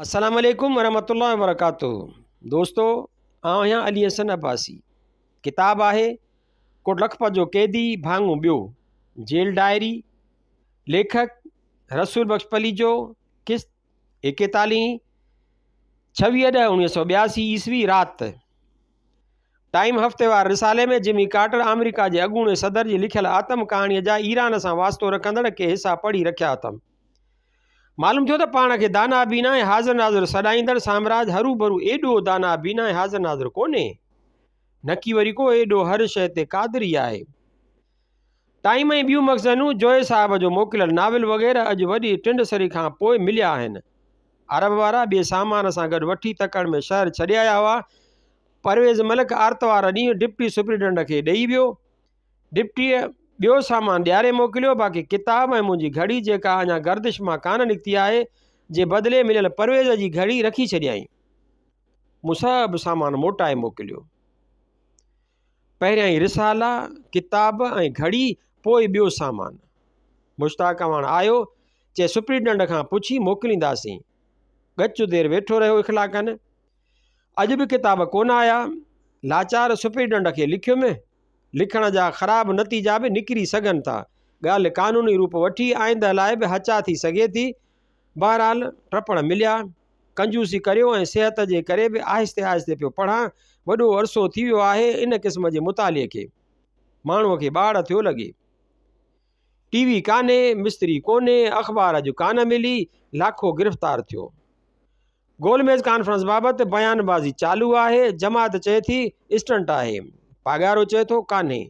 السلام عليڪم ورحمة الله وبرڪاته دوستو آئون آهيان علي حسن عباسي ڪتاب آهي ڪوٽ لکپت جو قيدي ڀاڱو ٻيو جيل ڊائري ليکڪ رسول بخش پليجو قسط ايڪيتاليهين ڇويهه ڏهه اڻويهه سو ٻياسي عيسوي رات ٽائيم هفتيوار رسالي ۾ جمي ڪارٽر آمريڪا جي اڳوڻي صدر جي لکيل آتم ڪهاڻيء جا ايران سان واسطو رکندڙ ڪي حصا پڙهي رکيا اٿم. معلوم ٿيو ته پاڻ کي دانا بينا ۽ حاضر ناظر سڏائيندڙ سامراج هروڀرو ايڏو دانا بينا ۽ حاضر ناظر ڪونهي، نڪي وري ڪو ايڏو هر شيء تي قادر ئي آهي. ٽائيم ۽ ٻيون مخزنون، جويي صاحب جو موڪليل ناول وغيره اڄ وڏي ٽنڊسري کان پوء مليا آهن. عرب وارا ٻئي سامان سان گڏ وٺي تڪڙ ۾ شهر ڇڏي آيا هئا. پرويز ملڪ آرتوار ڏينهن ڊپٽي سپرنٽينڊنٽ کي ڏئي ويو. ڊپٽيء ٻيو سامان ڏياري موڪليو، باقي ڪتاب ۽ منهنجي گهڙي جيڪا اڃا گردش مان ڪانه نڪتي آهي، جي بدلي مليل پرويز جي گهڙي رکي ڇڏيائين. مون سڀ سامان موٽائي موڪليو. پهريائين رسالا، ڪتاب ۽ گهڙي، پوء ٻيو سامان. مشتاق اعواڻ آيو، چي سپرنٽينڊنٽ کان پڇي موڪلينداسين. ڳچ دير ويٺو رهيو اخلاقن. اڄ به ڪتاب ڪونه آيا. لاچار سپرنٽينڊنٽ کي لکيم. لکڻ جا خراب نتيجا به نڪري سگهن ٿا. ڳالهه قانوني روپ وٺي آئنده لاء به هچا ٿي سگهي ٿي. بهرحال ٽپڙ مليا. ڪنجوسي ڪريو ۽ صحت جي ڪري به آهستي آهستي پيو پڙهان. وڏو عرصو ٿي ويو آهي ان قسم جي مطالعي کي. ماڻهوء کي ٻاڙ ٿيو لڳي. ٽي وي ڪانهي، مستري ڪونهي، اخبار اڄ ڪانه ملي، لاکو گرفتار ٿيو. گول ميز ڪانفرنس بابت بيان بازي چالو آهي، جماعت چئي ٿي اسٽنٽ آهي، پاڳارو چئي ٿو ڪانهي.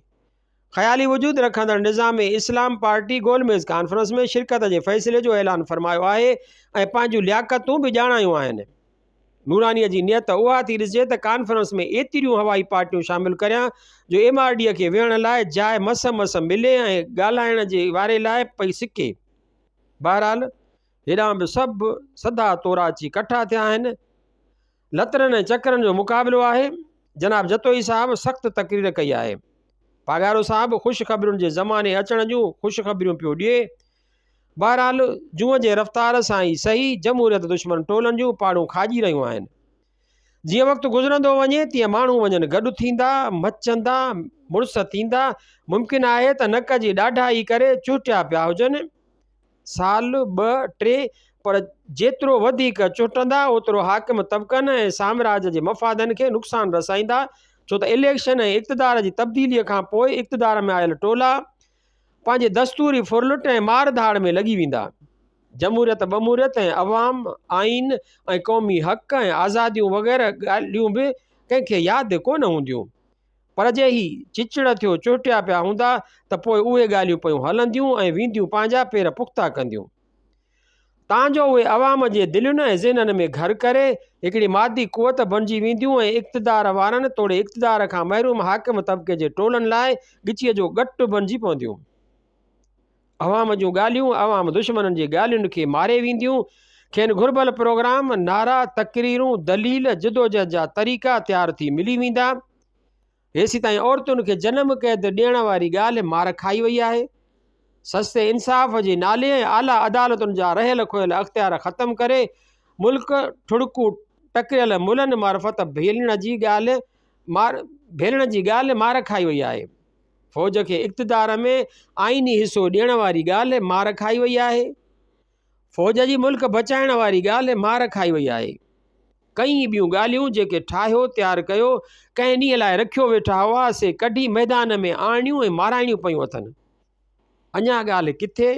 خيالي وجود رکندڙ نظام اسلام پارٽي گول ميز ڪانفرنس ۾ شرڪت جي فيصلي جو اعلان فرمايو آهي ۽ پنهنجون لياقتون به ڄاڻايون آهن. نورانيء جي نيت اها ٿي ڏسجي ته ڪانفرنس ۾ ايتريون هوائي پارٽيون شامل ڪريان جو ايم آر ڊي کي ويهڻ لاء جاء مس مس ملي ۽ ڳالهائڻ جي واري لاء پئي سڪي. بهرحال هيڏانهن به سڀ سڌا توراچي ڪٺا ٿيا آهن. لترن ۽ چڪرن جو مقابلو آهي. جناب جتوئي صاحب سخت تقرير ڪئي آهي. پاڳارو صاحب خوش خبرين جي زماني اچڻ جون خوش خبريون پيو ڏئي. بهرحال جونء جي رفتار سان ئي سهي جمهوريت دشمن ٽولن جون پاڙون کاڄي رهيون آهن. جيئن وقت گذرندو وڃي تيئن ماڻهو وڃن گڏ ٿيندا، مچندا، مڙس ٿيندا. ممڪن آهي ته نڪ جي ڏاڍائي ڪري چهٽيا پيا هجن. سال، ٻه، ٽي، پر جيترو وڌيڪ چهٽندا اوترو حاڪم طبقن ۽ سامراج جي مفادن کي نقصان رسائيندا، ڇو ته اليڪشن ۽ اقتدار جي تبديليء کان پوء اقتدار ۾ آيل ٽولا پنهنجي دستوري ڦرلٽ ۽ مار ڌاڙ ۾ لڳي ويندا. جمهوريت بمهوريت ۽ عوام، آئين ۽ قومي حق ۽ آزاديون وغيره ڳالهيون به ڪنهن کي ياد ڪونه هونديون. پر جي هي چچڙ ٿيو چهٽيا پيا هوندا ته پوء اهي ڳالهيون پيون هلنديون ۽ وينديون پنهنجا پير پختا ڪنديون. تان جو اهي عوام جي دلين ۽ ذهنن ۾ گهر ڪري هڪڙي مادي قوت بڻجي وينديون ۽ اقتدار وارن توڙي اقتدار کان محروم حاڪم طبقي جي ٽولن لاء ڳچيء جو ڳٽ بڻجي پونديون. عوام جون ڳالهيون عوام دشمنن جي ڳالهين کي ماري وينديون، کين گهربل پروگرام، نعرا، تقريرون، دليل، جدوجهد جا طريقا تيار ٿي ملي ويندا. هيسيتائين عورتن کي جنم قيد ڏيڻ واري ڳالهه مار کائي وئي آهي. سستي انصاف جي نالي ۽ اعليٰ عدالتن جا رهيل کويل اختيار ختم ڪري ملڪ ٺڙڪو ٽڪريل ملن معرفت ڀيلڻ جي ڳالهه ڀيلڻ جي ڳالهه مار کائي وئي آهي. فوج کي اقتدار ۾ آئيني حصو ڏيڻ واري ڳالهه مار کائي وئي آهي. فوج جي ملڪ بچائڻ واري ڳالهه مار کائي وئي آهي. ڪئين ٻيون ڳالهيون جيڪي ٺاهيو تيار ڪيو ڪنهن ڏينهن لاء رکيو ويٺا هئا سي ڪڍي ميدان ۾ آڻڻيون ۽ مارائڻيون پيون اٿن. اڃا ڳالهه ڪٿي؟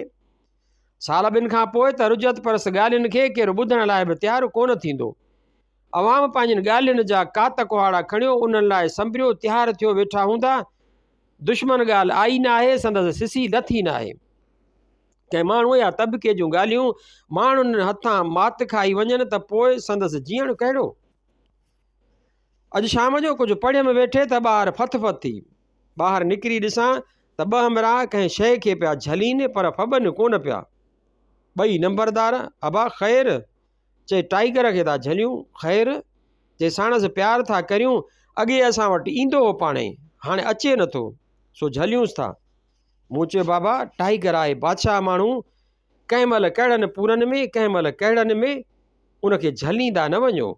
سال ٻن کان پوء ته رجعت پرست ڳالهين کي ڪير ٻڌڻ لاء به تيار ڪونه ٿيندو. عوام پنهنجين ڳالهين جا ڪات ڪهاڙا کڻيو انهن لاء سنبريو تيار ٿيو ويٺا هوندا. دشمن ڳالهه آئي ناهي، سندس سسي لٿي ناهي. ڪنهن ماڻهوء يا طبقي جون ڳالهيون ماڻهن هٿان مات کائي وڃن ته پوء سندس جيئڻ ڪهڙو؟ اڄ شام جو ڪجهه پڙهيم ويٺي ته ٻاهر ڦٿ ڦٿ ٿي. ٻاهر نڪري ڏسان ته ٻه همراهه ڪنهن شيء کي پيا جهلين پر ڦٻن ڪونه پيا. ٻئي نمبردار، ابا خير! چي ٽائيگر کي ٿا جهليون، خير! چي ساڻس پيار ٿا ڪريون، اڳي اسان وٽ ايندو هو پاڻهي، هاڻي اچي نٿو، سو جهليونس ٿا. مون چيو بابا ٽائيگر آهي بادشاهه ماڻهو، ڪنهن مهل ڪهڙن پورن ۾، ڪنهن مهل ڪهڙن ۾، ان کي جهليندا نه وڃو.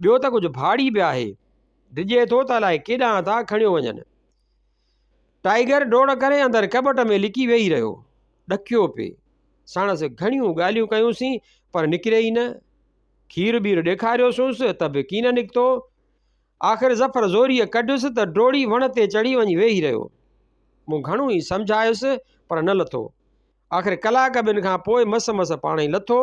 ٻيو ته ڪجهه ڀاڙي به آهي. ڊڄي ٿو ته الائي ڪيڏانهن ٿا کڻيو وڃن. ٽائيگر ڊوڙ ڪري اندر ڪٻٽ ۾ لڪي ويهي رهيو. ڏڪيو پئي. ساڻس گهڻيون ڳالهيون ڪيونسين پر نڪري ئي نه. کير ٻير ڏيکاريوسونس ته به ڪين نڪتو. آخر ظفر زوريء ڪڍيس ته ڊوڙي وڻ تي چڙهي وڃي ويهي رهيو. مون گهڻو ئي سمجهايس پر نه لٿو. آخر ڪلاڪ ٻن کان پوء مس مس پاڻ ئي لٿو.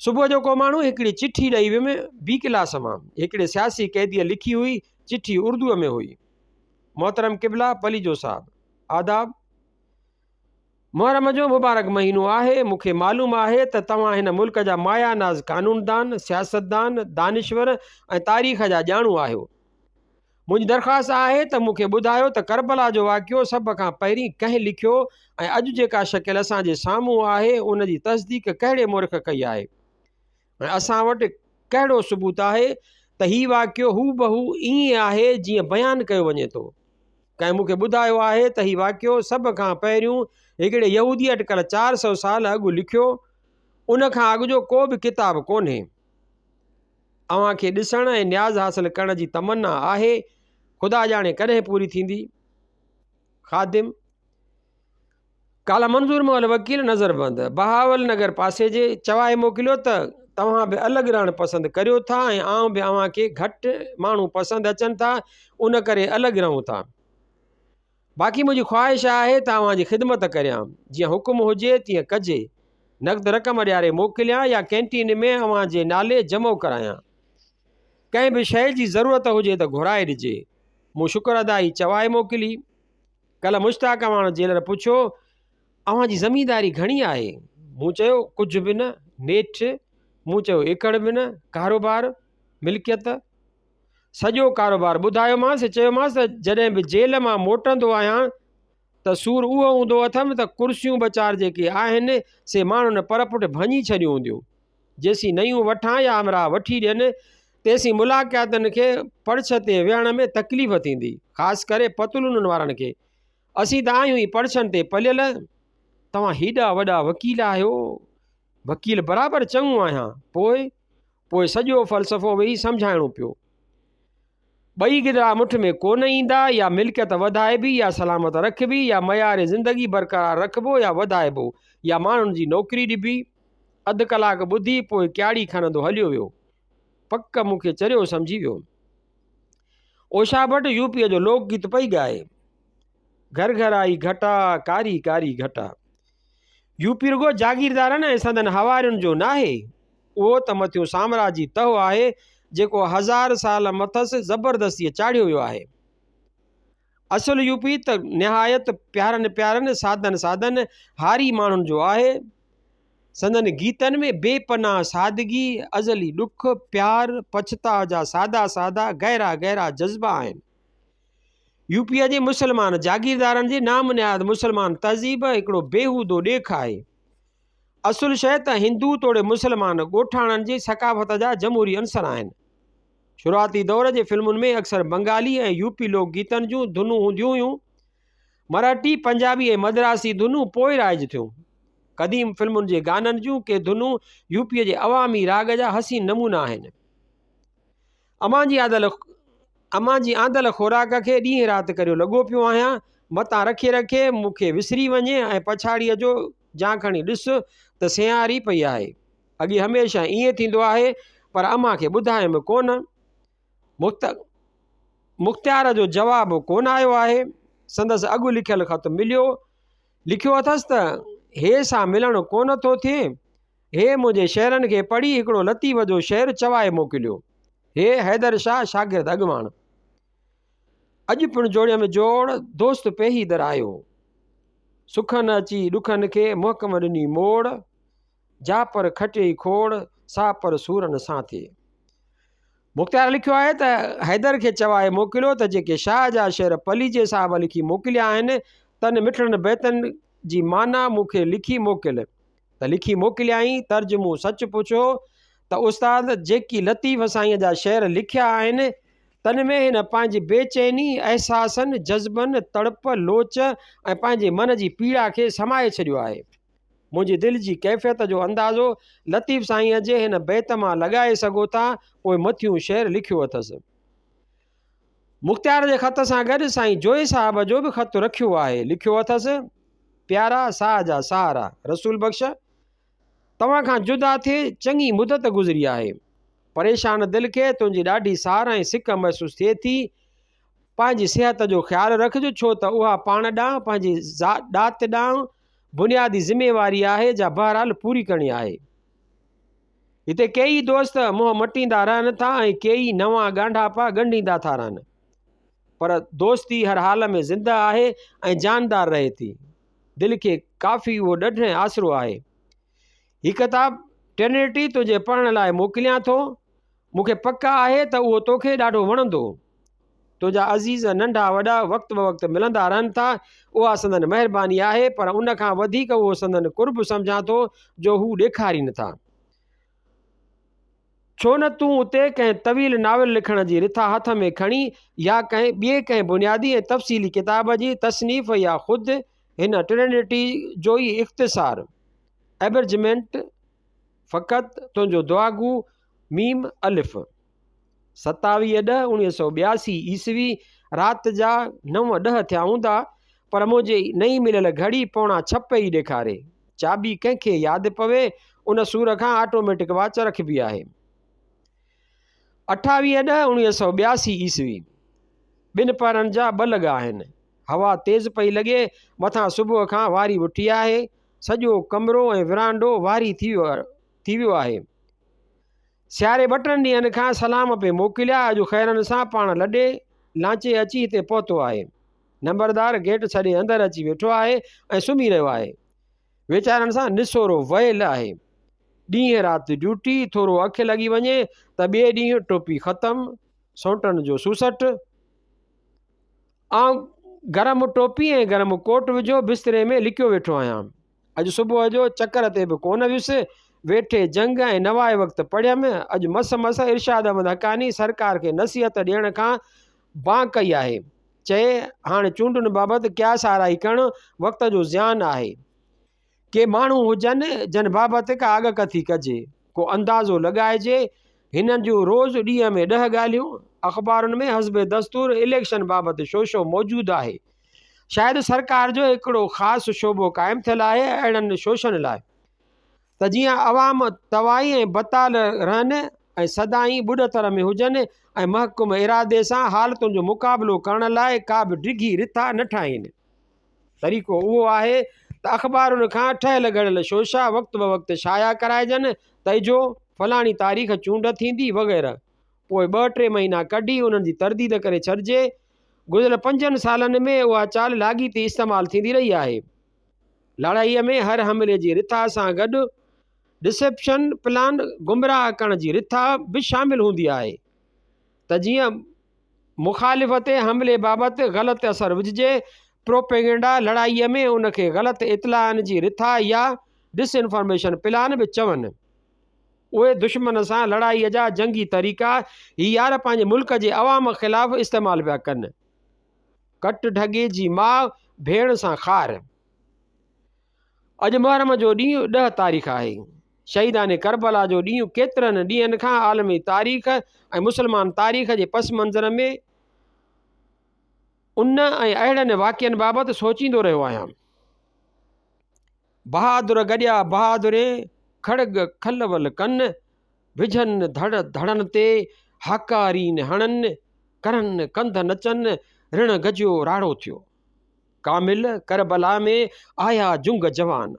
صبح جو ڪو ماڻهو هڪڙي چٺي ڏئي ويم بي ڪلاس مان. هڪڙي سياسي قيديء لکي هئي. چٺي اردوء ۾ هئي. محترم قبلا پليجو صاحب! آداب! محرم جو مبارڪ مهينو آهي. مون کي معلوم آهي ته توهان هن ملڪ جا مايا ناز قانوندان، سياستدان، دانشور ۽ تاريخ جا ڄاڻو آهيو. منهنجي درخواست آهي ته مون کي ٻڌايو ته ڪربلا جو واقعو سڀ کان پهرين ڪنهن لکيو ۽ اڄ جيڪا شڪل اسان جي سامهون آهي ان جي تصديق ڪهڙي مورخ ڪئي آهي ۽ اسان وٽ ڪهڙو ثبوت آهي ته هي واقعو هوبهو ائين آهي جيئن بيان ڪيو وڃي ٿو. ڪنهن مون کي ٻڌايو آهي ته هي واقعو سڀ کان پهريون هڪڙي يهودي اٽڪل 400 سال اڳ لکيو، ان کان اڳ جو ڪو به ڪتاب ڪونهي. اوهان کي ڏسڻ ۽ نياز حاصل ڪرڻ جي تمنا آهي، خدا ڄاڻي ڪڏهن پوري ٿيندي. خادم. ڪالهه منظور مغل وڪيل نظربند بهاول نگر پاسي جي چوائي موڪليو ته توهان به الڳ رهڻ پسند ڪريو ٿا ۽ آئون به اوهان کي گهٽ ماڻهو پسند اچن ٿا ان ڪري الڳ رهون ٿا. باقي منهنجي خواهش آهي ته اوهان جي خدمت ڪريان. جيئن حڪم هجي تيئن ڪجي. نقد رقم ڏياري موڪليان يا ڪينٽين ۾ اوهان جي نالي جمعو ڪرايان. ڪنهن به شيء جي ضرورت هجي ته گهرائي ڏجي. مون شڪر ادائي چوائي موڪلي. ڪلهه مشتاق اعواڻ جيلر پڇيو، اوهان جي زمينداري گهڻي آهي؟ مون چيو، ڪجهه به نه. نيٺ مون چيو، ايڪڙ به نه. ڪاروبار؟ ملڪيت؟ سڄو ڪاروبار ٻڌايومانس. چيومانس ته جڏهن به جيل مان موٽندو آهيان ته سور اهو هوندو اٿم ته ڪرسيون ٻه چار جيڪي آهن سي ماڻهن پر پٺ ڀڃي ڇڏيون هونديون. جيسين نيون وٺان يا همراهه وٺي ڏين، تيسين ملاقاتين کي پڙڇ تي ويهڻ ۾ تڪليف ٿيندي، خاص ڪري پتلونن وارن کي. اسين ته آهيون ئي پڙڇن تي پليل. توهان هيڏا وڏا وڪيل آهيو. وڪيل برابر چڱو آهيان. پوء؟ پوء سڄو فلسفو ويهي سمجهائڻو پيو. ٻئي گدرا مٺ ۾ ڪونه ايندا، يا ملڪيت وڌائبي يا سلامت رکبي، يا معيار زندگي برقرار رکبو يا وڌائبو، يا ماڻهن جي نوڪري ڏبي. اڌ ڪلاڪ ٻڌي پوء ڪياڙي کڻندو هليو ويو. پڪ مون کي چريو سمجهي ويو. اوشا ڀٽ يو پيء جو لوڪ گيت پئي ڳائي. گهر گهر آئي گهٽا، ڪاري ڪاري گهٽا. يو پي رڳو جاگيردارن ۽ سندن حوارين جو ناهي، اهو ته مٿيون سامراجي تهه آهي، جيڪو هزار سال مٿس زبردستيء چاڙهيو ويو آهي. اصل يو پي ته نهايت پيارن پيارن، سادن سادن هاري ماڻهن جو آهي. سندن گيتن ۾ بي پناهه سادگي، ازلي ڏک، پيار، پڇتاء جا سادا سادا، گهرا گهرا جذبا آهن. يو پيء جي مسلمان جاگيردارن جي نام نهاد مسلمان تهذيب هڪڙو بيهودو ڏيک آهي. اصل شيء ته هندو توڙي مسلمان ڳوٺاڻن جي ثقافت جا جمهوري عنصر آهن. شروعاتي دور جي فلمن ۾ اڪثر بنگالي ۽ يو پي لوڪ گيتن جون ڌنون هونديون هيون. مرهٽي، پنجابي ۽ مدراسي ڌنون پوء رائج ٿيون. قديم فلمن جي گانن جون ڪي ڌنون يو پيء جي عوامي راڳ جا حسين نمونا آهن. امان جي آندل امان جي آندل خوراڪ کي ڏينهن رات ڪريو لڳو پيو آهيان، متان رکي رکي مون کي وسري وڃي ۽ پڇاڙيء جو جان کڻي ڏس ته سينهاري پئي آهي. اڳي هميشه ائين ٿيندو آهي، پر امان کي ٻڌايم ڪونه. مختيار جو جواب ڪونه آيو آهي. سندس اڳ لکيل خط مليو. لکيو اٿس ته هي سان ملڻ ڪونه ٿو ٿئي. هي منهنجي شعرن کي پڙهي هڪڙو لطيف جو شعر چوائي موڪليو. هي حيدر شاهه شاگرد اڳواڻ. اڄ پڻ جوڙيم جوڙ، دوست پيهي در آيو. سکن اچي ڏکن کي، محڪم ڏني موڙ. جا پر کٽيئي کوڙ، سا پر سورن سان ٿئي. مختيار لکيو آهي ته حيدر کي چوائي موڪليو ته جيڪي شاهه جا شعر پليجي صاحب لکي موڪليا آهن، تن مٺڙن بيتن جي معنيٰ مون کي لکي موڪل. ته لکي موڪليائين، ترجمو سچ پڇو ته استاد جيڪي لطيف سائينء جا شعر لکيا آهن، تن ۾ هن پنهنجي بي چيني، احساسن، جذبن، تڙپ، لوچ ۽ پنهنجي من جي پيڙا کي سمائي ڇڏيو آهي. منهنجي دل جي ڪيفيت جو اندازو لطيف سائينء جي هن بيت مان لڳائي سگهو ٿا، پوء مٿيون شعر لکيو اٿس. مختيار جي خط سان گڏ سائين جويي صاحب جو به خط رکيو آهي. لکيو اٿس، پيارا ساهه جا سهارا رسول بخش! توهان کان جدا ٿئي چڱي مدت گذري آهي. پريشان دل کي تنهنجي ڏاڍي سار ۽ سڪ محسوس ٿئي ٿي. پنهنجي صحت جو خيال رکج ڇو ته اها پاڻ ڏانهن، پنهنجي ڏات ڏانهن بنيادي ذميواري آهي جا بهرحال پوري ڪرڻي آهي. هتي ڪيئي دوست منهن مٽيندا رهن ٿا ۽ ڪيئي نوان ڳانڍاپا ڳنڍيندا ٿا رهن. پر دوستي هر حال ۾ زنده آهي ۽ جاندار رهي ٿي. دل کي ڪافي اهو ڏڍ ۽ آسرو آهي. هي ڪتاب ٽرنيٽي تنهنجي پڙهڻ لاء موڪليان ٿو. مون کي پڪ آهي ته اهو توکي ڏاڍو وڻندو. تنهنجا عزيز ننڍا وڏا وقت بوقت ملندا رهن ٿا، اها سندن مهرباني آهي، پر ان کان وڌيڪ اهو سندن قرب سمجهان ٿو جو هو ڏيکارين ٿا. ڇو نه تون اتي ڪنهن طويل ناول لکڻ جي رٿا هٿ ۾ کڻي يا ڪنهن ٻئي ڪنهن بنيادي ۽ تفصيلي ڪتاب جي تصنيف يا خود هن ٽرنيٽي جو ئي اختصار، Abridgment، فقط تنهنجو دعاگو ميم الف. 27 ڏهه 1982 عيسوي رات جا نو ڏهه ٿيا هوندا، پر منهنجي نئين مليل گهڙي پوڻا ڇهه پئي ڏيکاري. چاٻي ڪنهن کي ياد پوي، ان سور کان آٽوميٽڪ واچ رکبي آهي. 28 ڏهه 1982 عيسوي ٻن پهرن جا ٻه لڳا آهن. هوا تيز پئي لڳي، مٿان صبح کان واري وٺي آهي. سڄو ڪمرو ۽ ورانڊو واري ٿي ويو آهي. سياري ٻه ٽن ڏينهن کان سلام پئي موڪليا، اڄ خيرن سان پاڻ لڏي لانچي اچي هتي پهتو آهي. نمبردار گيٽ ڇڏي اندر اچي ويٺو آهي ۽ سمهي رهيو آهي. ويچارن سان نسورو ويل آهي. ڏينهن رات ڊيوٽي، ٿورو اک لڳي وڃي ته ٻئي ڏينهن ٽوپي ختم، سونٽن جو سوسٽ. آئون گرم ٽوپي ۽ گرم ڪوٽ وجهيو بستري ۾ لڪيو ويٺو آهيان. اڄ صبح جو چڪر تي به ڪونه ويس. ويٺي جنگ ۽ نواء وقت پڙهيم. اڄ مس مس ارشاد احمد حقاني سرڪار کي نصيحت ڏيڻ کان بانڪ ڪئي آهي. چئي، هاڻ چونڊن بابت قياس آرائي ڪرڻ وقت جو زيان آهي. ڪي ماڻهو هجن جن بابت ڪا اڳڪٿي ڪجي، ڪو اندازو لڳائجي. هنن جون روز ڏينهن ۾ ڏهه ڳالهيون، اخبارن ۾ حسب دستور اليڪشن بابت شوشو موجود آهي. شايد سرڪار جو هڪڙو خاص شعبو قائم ٿيل آهي اهڙن شوشن لاء ته جيئن عوام توائي ۽ بتال رهن ۽ سدائين ٻڏتر ۾ هجن ۽ محڪم ارادي سان حالتن جو مقابلو ڪرڻ لاء ڪا به ڊگهي رٿا نه ٺاهين. طريقو اهو آهي ته اخبارن کان ٺهيل گهڙيل شوشا وقت بوقت شايع ڪرائجن ته اجهو فلاڻي تاريخ چونڊ ٿيندي وغيره. پوء ٻه ٽي مهينا ڪڍي انهن جي ترديد ڪري ڇڏجي. گذريل پنجن سالن ۾ اها چال لاڳيتي استعمال ٿيندي رهي آهي. لڙائيء ۾ هر حملي جي رٿا سان گڏ ڊسيپشن پلان، گمراهه ڪرڻ جي رٿا، به شامل هوندي آهي ته جيئن مخالف تي حملي بابت غلط اثر وجهجي، پروپيگنڊا لڙائيء ۾ ان کي غلط اطلاعن جي رٿا يا ڊس انفارميشن پلان به چون. اهي دشمن سان لڙائيء جا جنگي طريقا هي يار پنهنجي ملڪ جي عوام خلاف استعمال پيا ڪن. ڪٽ ڍڳي جي ماء ڀيڻ سان خار. اڄ محرم جو ڏينهن ڏهه تاريخ آهي. شهيدان ڪربلا جو ڏينهن ڪيترن ڏينهن کان عالمي تاريخ ۽ مسلمان تاريخ جي پس منظر ۾ ان ۽ اهڙن واقعن بابت سوچيندو رهيو آهيان. بهادر گڏيا بهادرين کڙڳ کل ول ڪن، وجهن ڌڙ ڌڙن تي هاڪارين هڻن، ڪرن ڪنڌ نچن، رڻ گجيو راڙو ٿيو. ڪامل ڪربلا ۾ آيا جنگ جوان.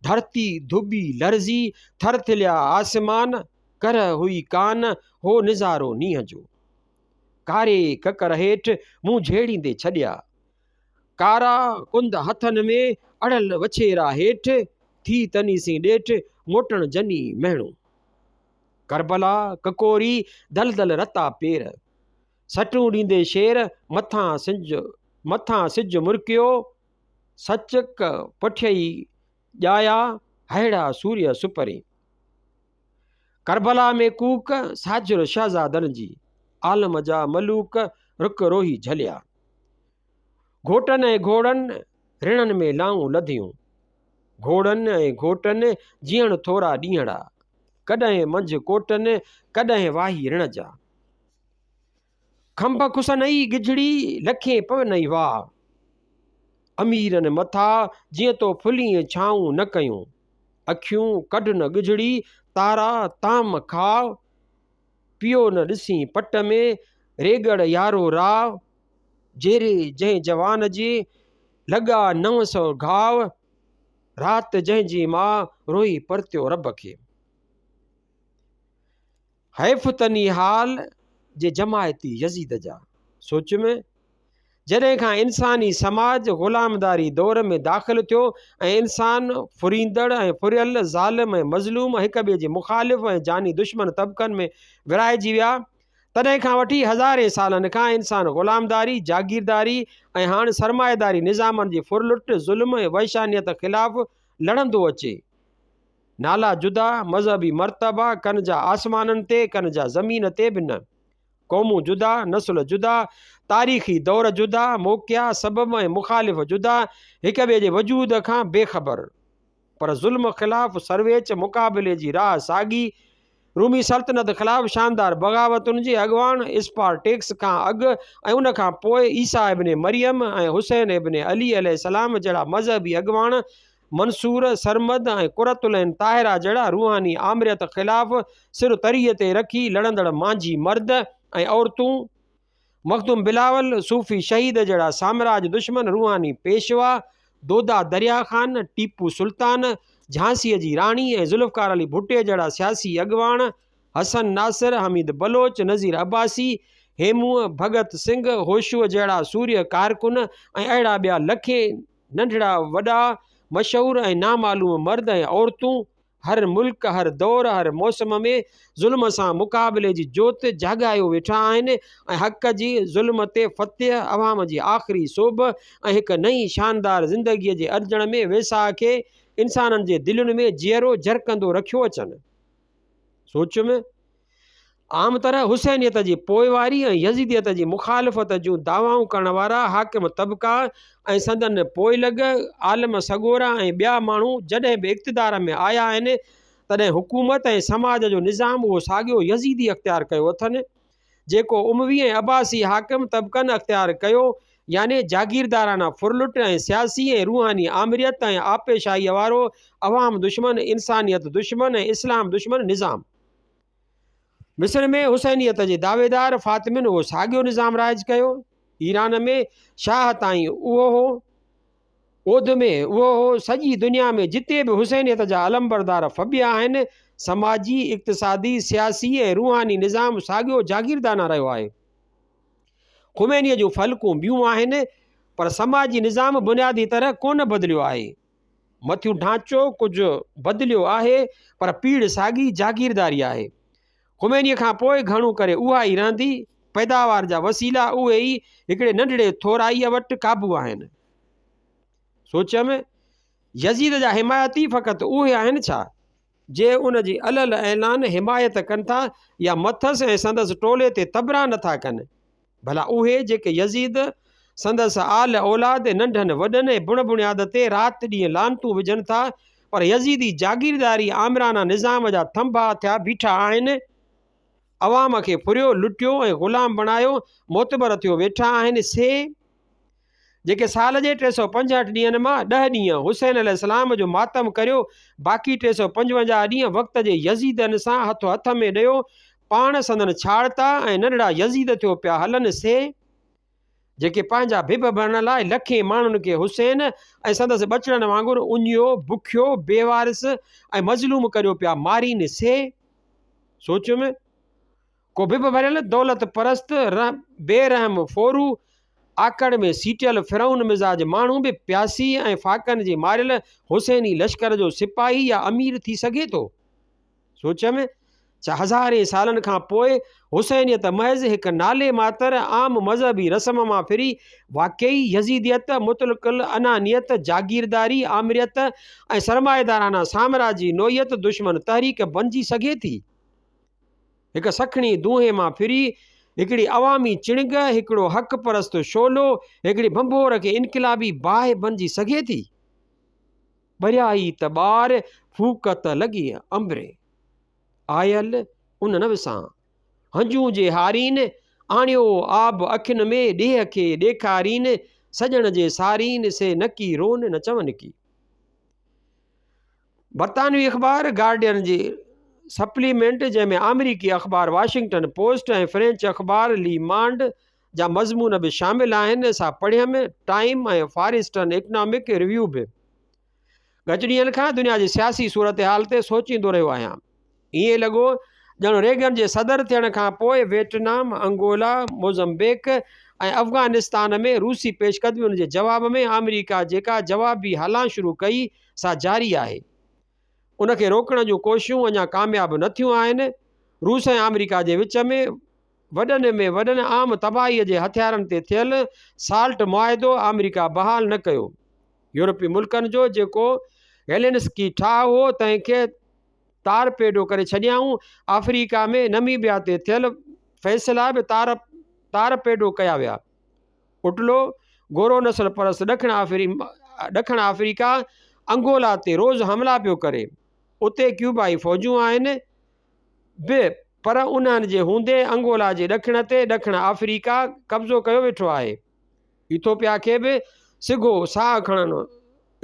ڌرتي ڌٻي لرزي، ٿر ٿليا آسمان، ڪرهه هئي ڪان، هو نظارو نينهن جو. ڪاري ڪڪر هيٺ منهن جهيڙيندي ڇڏيا. ڪارا ڪنڌ هٿن ۾، اڙل وڇيرا هيٺ، ٿي تني سين ڏيٺ، موٽڻ جني مهڻو. ڪربلا ڪڪوري، دلدل رتا پير. سٽون ڏيندي شير، مٿان سج مٿان سج مرڪيو، سچڪ پٺيئي ڄايا، ههڙا سورهيه سپرين. ڪربلا ۾ ڪوڪ، ساجهر شهزادن جي، عالم جا ملوڪ، رڪ روهي جهليا. گهوٽن ۽ گهوڙن، رڻن ۾ لائون لڌيون. گهوڙن ۽ گهوٽن، جيئڻ ٿورا ڏينهڙا. ڪڏهن منجهه ڪوٽن، ڪڏهن واهي رڻ جا. کنڀ کسنئي ڳجهڙي، لکين پونئي واء. اميرن مٿا، جيئن تو ڦلين ڇانئون نه ڪيون. اکيون ڪڍ نه ڳجهڙي، تارا طعام کاء. پيو نه ڏسين پٽ ۾، ريڳڙ يارو راء. جيري جنهن جوان جي، لڳا 900 گهاء. رات جنهن جي ماء، روئي پرتيو رب کي. حيف تني حال، جي جماعتي يزيد جا. سوچ ۾، جڏهن کان انساني سماج غلامداري دور ۾ داخل ٿيو ۽ انسان ڦريندڙ ۽ ڦريل، ظالم ۽ مظلوم هڪ ٻئي جي مخالف ۽ جاني دشمن طبقن ۾ ورهائجي ويا، تڏهن کان وٺي هزارين سالن کان انسان غلامداري، جاگيرداري ۽ هاڻ سرمائيداري نظامن جي ڦرلٽ، ظلم ۽ وحشانيت خلاف لڙندو اچي. نالا جدا، مذهبي مرتبا، ڪن جا آسمانن تي، ڪن جا زمين تي به نه. قومون جدا، نسل جدا، تاريخي دور جدا، موقعا، سبب ۽ مخالف جدا، هڪ ٻئي جي وجود کان بي خبر. پر ظلم خلاف سرويچ مقابلي جي راهه ساڳي. رومي سلطنت خلاف شاندار بغاوتن جي اڳواڻ اسپارٽيڪس کان اڳ ۽ ان کان پوء عيسيٰ ابن مريم ۽ حسين ابن علي عليه السلام جهڙا مذهبي اڳواڻ، منصور، سرمد ۽ قرة العين طاهره جهڙا روحاني آمريت خلاف سر تريء تي رکي لڙندڙ مانجهي مرد ۽ عورتون، مخدوم بلاول، صوفي شهيد جهڙا سامراج دشمن روحاني پيشوا، دودا دريا خان، ٽيپو سلطان، جهانسيء جي راڻي ۽ ذوالفقار علي ڀٽي جهڙا سياسي اڳواڻ، حسن ناصر، حميد بلوچ، نذير عباسي، هيمونء، ڀڳت سنگهه، هوشوء جهڙا سورهيه ڪارڪن ۽ اهڙا ٻيا لکين ننڍڙا وڏا، مشهور ۽ نامعلوم مرد ۽ عورتون، هر ملڪ، هر دور، هر موسم ۾ ظلم سان مقابلي جي جوت جاڳايو ويٺا آهن ۽ حق جي ظلم تي فتح، عوام جي آخري سوڀ ۽ هڪ نئين شاندار زندگيء جي ارجڻ ۾ ويساهه کي انسانن جي دلين ۾ جيئرو جرڪندو رکيو اچن. سوچيم، عام طرح حسينيت جي پوئواري ۽ يزيديت جي مخالفت جون دعوائون ڪرڻ وارا حاڪم طبقا ۽ سندن پوئلڳ عالم سڳورا ۽ ٻيا ماڻهو جڏهن به اقتدار ۾ آيا آهن تڏهن حڪومت ۽ سماج جو نظام اهو ساڳيو يزيدي اختيار ڪيو اٿن جيڪو اموي ۽ عباسي حاڪم طبقن اختيار ڪيو يعني جاگيردارانه ڦرلٽ ۽ سياسي ۽ روحاني آمريت ۽ آپيشاهيء وارو عوام دشمن، انسانيت دشمن ۽ اسلام دشمن نظام. مصر ۾ حسينيت جي دعويدار فاطمين اهو ساڳيو نظام رائج ڪيو. ايران ۾ شاهه تائين اهو هو. اوڌ ۾ اهو هو. سڄي دنيا ۾ جتي به حسينيت جا علمبردار ڦٻيا آهن، سماجي، اقتصادي، سياسي ۽ روحاني نظام ساڳيو جاگيردانه رهيو آهي. خمينيء جون فلڪون ٻيون آهن، پر سماجي نظام بنيادي طرح ڪونه بدليو آهي. مٿيون ڍانچو ڪجهه بدليو آهي پر پيڙهه ساڳي جاگيرداري آهي. خمينيء کان پوء گهڻو ڪري اها ئي رهندي. پيداوار جا وسيلا اهي ئي هڪڙي ننڍڙي ٿورائيء وٽ قابو آهن. سوچيم، يزيد جا حمايتي فقط اهي آهن ڇا، جي ان جي علي الاعلان حمايت ڪن ٿا يا مٿس ۽ سندس ٽولي تي تبرا نٿا ڪن؟ ڀلا اهي جيڪي يزيد، سندس آل اولاد، ننڍن وڏن ۽ بڻ بڻياد تي رات ڏينهن لعنتون وجهن ٿا پر يزيدي جاگيرداري آمرانه نظام جا ٿنڀا ٿيا بيٺا آهن، عوام کي ڦريو، لٽيو ۽ غلام بڻايو معتبر ٿيو ويٺا آهن، سي جيڪي سال جي 365 ڏينهن مان ڏهه ڏينهن حسين عليه السلام جو ماتم ڪريو، باقي 355 ڏينهن وقت جي يزيدن سان هٿ هٿ ۾ ڏيو، پاڻ سندن ڇاڙتا ۽ ننڍڙا يزيد ٿيو پيا هلن، سي جيڪي پنهنجا ڀڀ ڀرڻ لاء لکين ماڻهن کي حسين ۽ سندس ٻچڙن وانگر اڃيو، بکيو، بي وارث ۽ مظلوم ڪريو پيا مارين، سي سوچيم. ڪو ڀڀ ڀريل دولت پرست، بي رحم ڦورو، آڪڙ ۾ سيٽيل فرعون مزاج ماڻهو به پياسي ۽ فاقن جي ماريل حسيني لشڪر جو سپاهي يا امير ٿي سگهي ٿو؟ سوچيم، ڇا هزارين سالن کان پوء حسينيت محض هڪ نالي ماتر عام مذهبي رسم مان ڦري واقعي يزيديت، مطلق العنانيت، جاگيرداري، آمريت ۽ سرمائيدارانه سامراجي نوعيت دشمن تحريڪ بنجي سگهي ٿي؟ هڪ سکڻي دونهين مان ڦري، هڪڙي عوامي چڻگ، هڪڙو حق پرست شعلو، هڪڙي ڀنڀور کي انقلابي باهه بنجي سگهي ٿي؟ ٻريا ئي ته ٻار، ڦوڪ ته لڳي انبري. آيل ان نه وسان. هنجون جي هارين، آڻيو آب اکين ۾، ڏيهه کي ڏيکارين، سڄڻ جي سارين، سي نڪي رون نه چون ڪي. برطانوي اخبار گارڊين جي سپليمينٽ جنهن ۾ آمريڪي اخبار واشنگٽن پوسٽ ۽ فرينچ اخبار لي مانڊ جا مضمون به شامل آهن سا پڙهيم، time ۽ for eastern economic review به. ڳچ ڏينهن کان دنيا جي سياسي صورتحال تي سوچيندو رهيو آهيان. ائين لڳو ڄڻ ريگن جي صدر ٿيڻ کان پوء ويٽنام، انگولا، موزمبيق ۽ افغانستان ۾ روسي پيشقدمين جي جواب ۾ آمريڪا جيڪا جوابي هلان شروع ڪئي سا جاري آهي. ان کي روڪڻ جون ڪوششون اڃا ڪامياب نه ٿيون آهن. روس ۽ آمريڪا جي وچ ۾ وڏن ۾ وڏن عام تباهيء جي هٿيارن تي ٿيل سالٽ معاهدو آمريڪا بحال نه ڪيو. يورپي ملڪن جو جيڪو هيلنسڪي ٺاهه هو تنهن کي تارپيڊو ڪري ڇڏيائون. آفريڪا ۾ نميبيا تي ٿيل فيصلا به تارپيڊو ڪيا ويا. اٽلو گورو نسل پرست ڏکڻ آفريڪا انگولا تي روز حملا پيو ڪري. اتي ڪيوبائي فوجون آهن به پر انهن جي هوندي انگولا جي ڏکڻ تي ڏکڻ آفريڪا قبضو ڪيو ويٺو آهي. ايٿوپيا کي به سگهو ساهه کڻڻ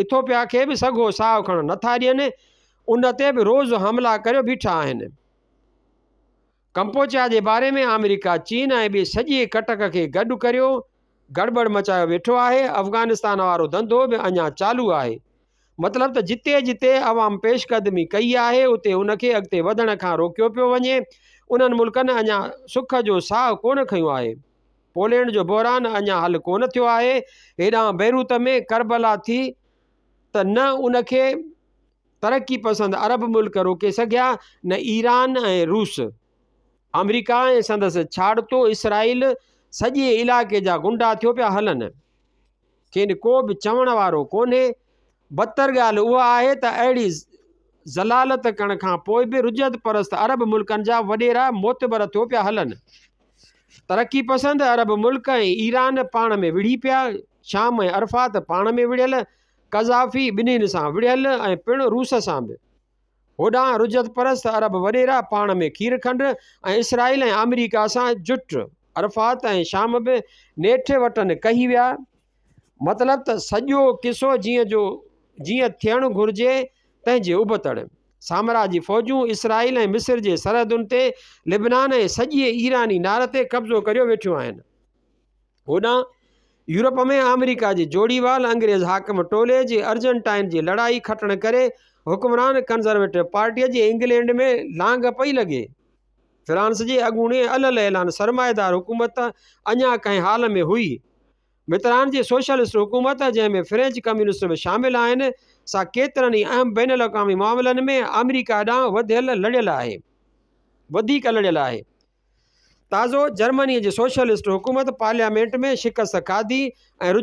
ايٿوپيا کي به سگهو ساهه کڻڻ نٿا ڏين، ان تي به روز حملا ڪريو بيٺا آهن. ڪمپوچيا جي باري ۾ آمريڪا چين ۽ ٻي سڄي ڪٽڪ کي گڏ ڪريو گڙٻڙ مچايو ويٺو آهي. افغانستان وارو ڌنڌو به اڃا چالو آهي. مطلب ته جتي جتي عوام پيش قدمي ڪئي آهي اتي ان کي اڳتي وڌڻ کان روڪيو پيو وڃي. انهن ملڪن اڃا سک جو ساهه ڪونه کنيو آهي. پولينڊ جو بحران اڃا حل ڪونه ٿيو آهي. هيڏانهن بيروت ۾ ڪربلا ٿي ته نه ان کي ترقي پسند عرب ملڪ روڪي سگهيا نه ايران ۽ روس. آمريڪا ۽ سندس ڇاڙتو اسرائيل سڄي علائقي جا غنڊا ٿيو پيا هلن. کين ڪو به چوڻ وارو ڪونهي. بدتر ڳالهه اها آهي ته اهڙي ذلالت ڪرڻ کان پوء به رجعت پرست عرب ملڪن جا وڏيرا معتبر ٿيو پيا هلن. ترقي پسند عرب ملڪ ۽ ايران پاڻ ۾ وڙهي پيا، شام ۽ عرفات پاڻ ۾ وڙهيل، قذافي ٻنهين سان وڙهيل ۽ پڻ روس سان به. هوڏانهن رجعت پرست عرب وڏيرا پاڻ ۾ کير کنڊ ۽ اسرائيل ۽ آمريڪا سان جٽ، عرفات ۽ شام به نيٺ وٽن ڪهي ويا. مطلب ته سڄو قصو جيئن جو جيئن ٿيڻ گهرجي تنهن جي ابتڙ. سامراجي فوجون اسرائيل ۽ مصر جي سرحدن تي، لبنان ۽ سڄي ايراني نار تي قبضو ڪريو ويٺيون آهن. هوڏانهن يورپ ۾ آمريڪا جي جوڙيوال انگريز حاڪم ٽولي جي ارجنٽائن جي لڙائي کٽڻ ڪري حڪمران ڪنزرويٽو پارٽيء جي انگلينڊ ۾ لانگ پئي لڳي. فرانس جي اڳوڻي الل اعلان سرمائيدار حڪومت اڃا ڪنهن حال ۾ هئي. متران جي سوشلسٽ حڪومت، جنهن ۾ فرينچ ڪميونسٽ به شامل آهن، سا ڪيترن ئي اهم بين الاقوامي معاملن ۾ آمريڪا ڏانهن وڌيل لڙيل آهي. وڌيڪ لڙيل آهي. تازو جرمنيء جي سوشلسٽ حڪومت پارليامينٽ ۾ شڪست کاڌي ۽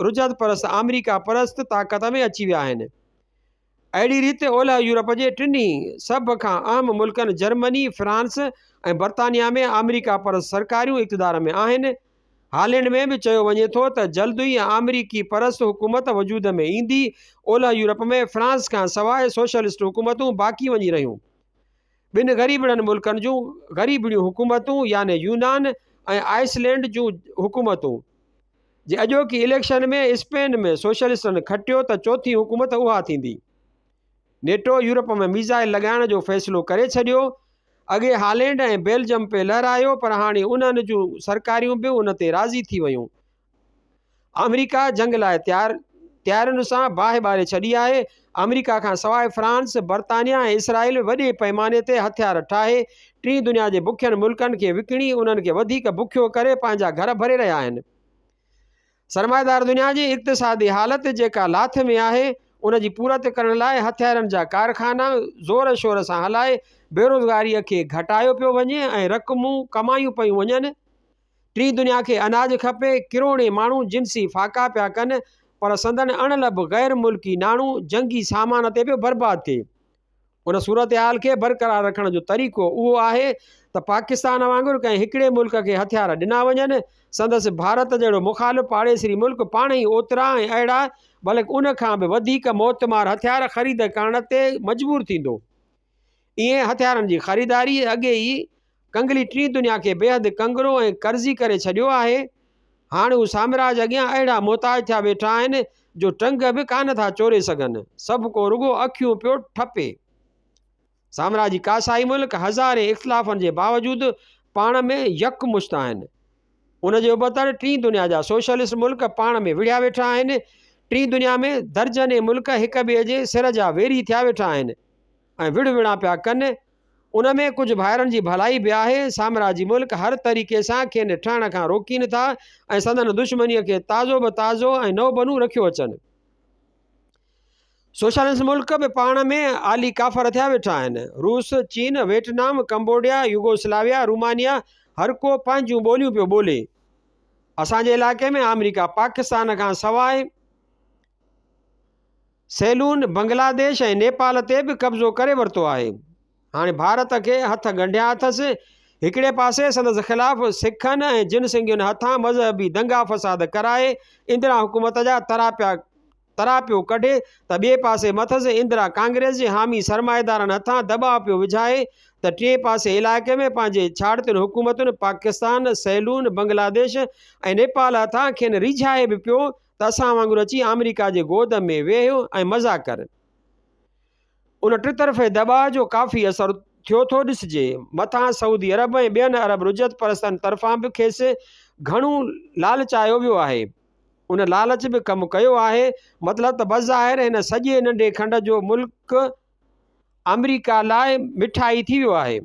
رجعت پرست آمريڪا پرست طاقت ۾ اچي ويا آهن. اهڙي ريت اولهه يورپ جي ٽنهي سڀ کان اهم ملڪن جرمني، فرانس ۽ برطانيا ۾ آمريڪا پرست سرڪاريون اقتدار ۾ آهن. هالينڊ ۾ به چيو وڃي ٿو ته جلد ئي آمريڪي پرست حڪومت وجود ۾ ايندي. اولهه يورپ ۾ فرانس کان سواء سوشلسٽ حڪومتون باقي وڃي رهيون. ٻن غريبڙن ملڪن جون غريبڙيون حڪومتون يعني يونان ۽ آئسلينڊ جون حڪومتون جي اڄوڪي اليڪشن ۾ اسپين ۾ سوشلسٽن کٽيو ته چوٿين حڪومت اها ٿيندي. نيٽو يورپ ۾ ميزائل لڳائڻ جو فيصلو ڪري ڇڏيو. اڳي هالينڊ ۽ بيلجم پئي لهرايو پر هاڻي انهن جون سرڪاريون به ان تي راضي ٿي ويون. آمريڪا جنگ لاء تيار تيارين سان باهه ٻاري ڇڏي آهي. آمريڪا کان سواء فرانس، برطانيا ۽ اسرائيل وڏي پئماني تي هٿيار ٺاهي ٽين دنيا جي بکين ملڪن کي وڪڻي انهن کي وڌيڪ بکيو ڪري پنهنجا گهر ڀري رهيا آهن. سرمائيدار دنيا جي اقتصادي حالت جيڪا لاٿ ۾ آهي ان جي پورت ڪرڻ لاء هٿيارن جا ڪارخانا زور شور سان هلائي بيروزگاري کي گهٽايو پيو وڃي ۽ رقمون ڪمايون پيون وڃن. ٽين دنيا کي اناج کپي، ڪروڙين ماڻهو جنسي فاقا پيا ڪن، پر سندن اڻ لڀ غير ملڪي ناڻو جنگي سامان تي پيو برباد ٿئي. ان صورتحال کي برقرار رکڻ جو طريقو اهو آهي ته پاڪستان وانگر ڪنهن هڪڙي ملڪ کي هٿيار ڏنا وڃن، سندس ڀارت جهڙو مخالف پاڙيسري ملڪ پاڻ ئي اوترا ۽ اهڙا بلڪ ان کان به وڌيڪ موتمار هٿيار خريد ڪرڻ تي مجبور ٿيندو. ائين هٿيارن جي خريداريء اڳي ئي ڪنگلي ٽين دنيا کي بيحد ڪنگرو ۽ قرضي ڪري ڇڏيو آهي. هاڻ هو سامراج اڳيان اهڙا محتاج ٿيا ويٺا آهن جو ٽنگ به ڪانه ٿا چوري سگهن. سڀ ڪو رڳو اکيون پيو ٺپي. سامراجي ڪاسائي ملڪ هزارين اختلافن جي باوجود پاڻ ۾ يڪ مشت آهن. ان جي ابتڙ ٽين دنيا جا سوشلسٽ ملڪ پاڻ ۾ وڙهيا ويٺا آهن. ٽين دنيا ۾ درجنين ملڪ هڪ ٻئي جي سر جا ويري ٿيا ويٺا آهن ۽ وڙهه وڙهان پيا ڪن. ان ۾ ڪجهه ڀائرن جي ڀلائي به آهي. سامراجي ملڪ هر طريقي سان کين ٺهڻ کان روڪين ٿا ۽ سندن دشمنيء کي تازو به تازو ۽ نئون بنون رکيو اچن. سوشلسٽ ملڪ به پاڻ ۾ عالي ڪافر ٿيا ويٺا آهن. روس، چين، ويٽنام، ڪمبوڊيا، يوگوسلاويا، رومانيا هر ڪو پنهنجون ٻوليون پيو ٻولي. اسان جي علائقي ۾ آمريڪا پاڪستان کان سواء سيلون، بنگلاديش ۽ نيپال تي به قبضو ڪري ورتو آهي. هاڻي ڀارت کي هٿ ڳنڍيا اٿس. هڪڙي پاسي سندس خلاف سکن ۽ جن سنگين هٿان مذهبي دنگا فساد ڪرائي اندرا حڪومت جا تراپيا ترا پيو ڪڍي ته ٻئي پاسي مٿس اندرا ڪانگريس جي حامي سرمائيدارن هٿان دٻاء پيو وجهائي ته ٽئين پاسي علائقي ۾ پنهنجي ڇاڙتين حڪومتن پاڪستان، سيلون، بنگلاديش ۽ نيپال هٿان کين ريجهائي به پيو ته اسان وانگر اچي آمريڪا جي گود ۾ ويهه ۽ مزا ڪر. ان ٽطرفي دٻاء جو ڪافي اثر ٿيو ٿو ڏسجي. مٿان سعودي عرب ۽ ٻين عرب رجعت پرستن طرفان به کيس گهڻو لالچايو ويو آهي. ان لالچ به ڪم ڪيو آهي. مطلب ته بظاهر هن سڄي ننڍي کنڊ جو ملڪ آمريڪا لاء مٺائي ٿي ويو آهي.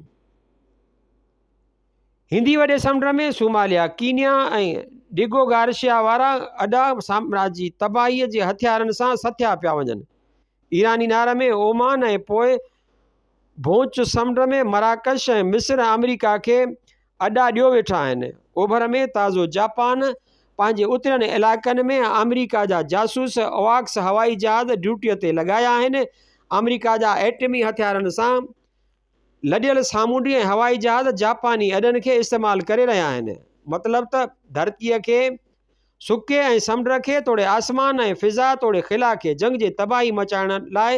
هندي وڏي سمنڊ ۾ صوماليا، ڪينيا ۽ ڊيگو گارشيا وارا اڏا سامراجي تباهيء جي هٿيارن سان سٿيا پيا وڃن. ايراني نار ۾ اومان ۽ پوء ڀونچ سمنڊ ۾ مراڪش ۽ مصر آمريڪا کي اڏا ڏيو ويٺا آهن. اوڀر ۾ تازو جاپان پنهنجي اترين علائقن ۾ آمريڪا جا جاسوس اواڪس هوائي جهاز ڊيوٽيء تي لڳايا آهن. آمريڪا جا ايٽمي هٿيارن سان لڏيل سامونڊي ۽ هوائي جهاز جاپاني اڏن کي استعمال ڪري رهيا آهن. مطلب ته ڌرتيء کي، سڪي ۽ سمنڊ کي توڙي آسمان ۽ فضا توڙي خلا کي جنگ جي تباهي مچائڻ لاء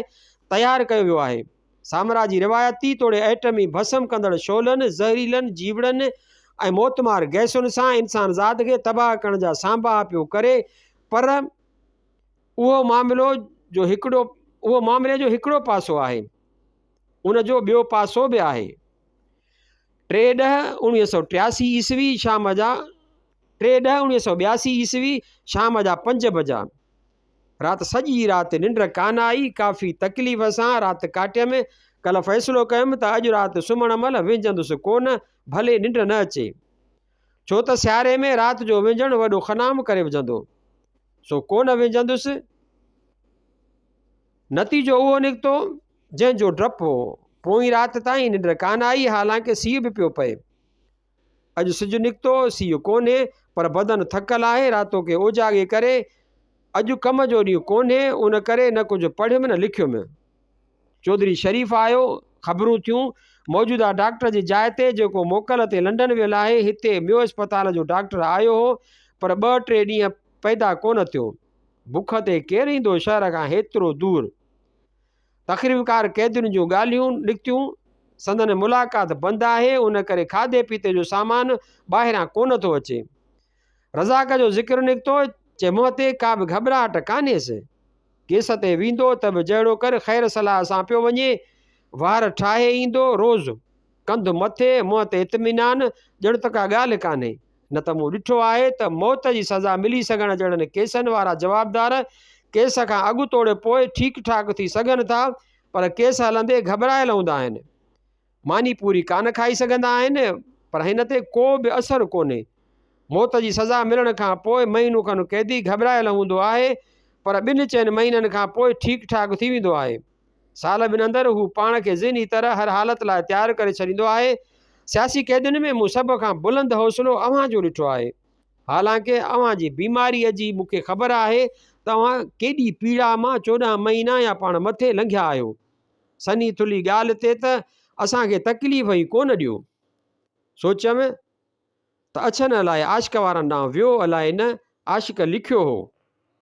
تيار ڪيو ويو آهي. سامراجي روايتي توڙي ائٽمي ڀسم ڪندڙ شعلن، زهريلن جيوڙن ۽ موتمار گئسن سان انسان ذات کي تباهه ڪرڻ جا سانباها پيو ڪري پر اهو معاملو جو هڪڙو اهو معاملي جو هڪڙو پاسو آهي. ان جو ٻيو پاسو به آهي. 3/10/1983 عيسوي شام جا 3/10/1982 عيسوي شام جا 5 بجا. رات سڄي رات ننڊ ڪانه آئي، ڪافي تڪليف سان رات ڪاٽيم. ڪلهه فيصلو ڪيم ته اڄ رات سمهڻ مهل وهنجندس ڪونه، ڀلي ننڊ نه اچي. ڇو ته سياري ۾ رات جو وهنجڻ وڏو خنام ڪري وجهندو. سو ڪونه وهنجندس. نتيجو اهو نڪتو، جنهن جو ڊپ هو. پوئين رات تائين ننڊ ڪانه آئي، حالانڪه سيء به پيو پئي. اڄ سج نڪتو، سيء ڪونهي، پر بدن ٿڪل آهي، راتوڪي اوجاڳي ڪري. اڄ ڪم جو ڏينهن ڪونهي، ان ڪري نه ڪجهه پڙهيم نه لکيم. چوڌري شريف آيو، خبرون ٿيون. موجوده ڊاڪٽر جي جاء تي، جيڪو موڪل تي لنڊن ويل آهي، هتي ميو اسپتال جو ڊاڪٽر آيو هو، پر ٻه ٽي ڏينهن پيدا ڪونه ٿيو. بک تي ڪير ايندو شهر کان هيترو دور؟ تخريبڪار قيدين جون ڳالهيون نڪتيون، سندن ملاقات بند آهي، ان ڪري کاڌي پيتي جو سامان ٻاهران ڪونه ٿو اچي. رزاق جو ذڪر نڪتو، چي منهن تي ڪا به گهٻراهٽ ڪانهيس. ڪيس تي ويندو ته به جهڙوڪر خير صلاح سان پيو وڃي، وار ٺاهي ايندو، روز. ڪنڌ مٿي، منهن تي اطمينان، ڄڻ ته ڪا ڳالهه ڪانهي. نه ته مون ڏٺو آهي ته موت جي سزا ملي سگهڻ جهڙن ڪيسن وارا جوابدار ڪيس کان اڳ توڙي پوء ٺيڪ ٺاڪ ٿي سگهن ٿا پر ڪيس هلندي گهٻرايل هوندا آهن. ماني پوري ڪانه کائي سگهندا آهن پر هن تي ڪو به اثر ڪونهي. موت جي سزا ملڻ کان پوء مهينو کن قيدي گهٻرايل هوندو آهي پر ٻن چئن مهينن کان پوء ٺيڪ ٺاڪ ٿي ويندو آهي. سال ٻن اندر هو پاڻ کي ذهني طرح هر حالت لاء تيار ڪري ڇڏيندو آهي. سياسي قيدين ۾ مون سڀ کان بلند حوصلو اوهان جو ڏٺو آهي. حالانڪه اوهان جي بيماريء جي مون کي خبر آهي ته اوهان ڪيڏي پيڙا مان 14 مهينا يا پاڻ مٿي لنگهيا آهيو. سنهي ٿلهي ڳالهه تي ته اسان کي تڪليف ئي ڪونه ڏيو. سوچيم ته اڇن الائي عاشق وارن ڏانهن ويو الائي نه، عاشق لکيو هو.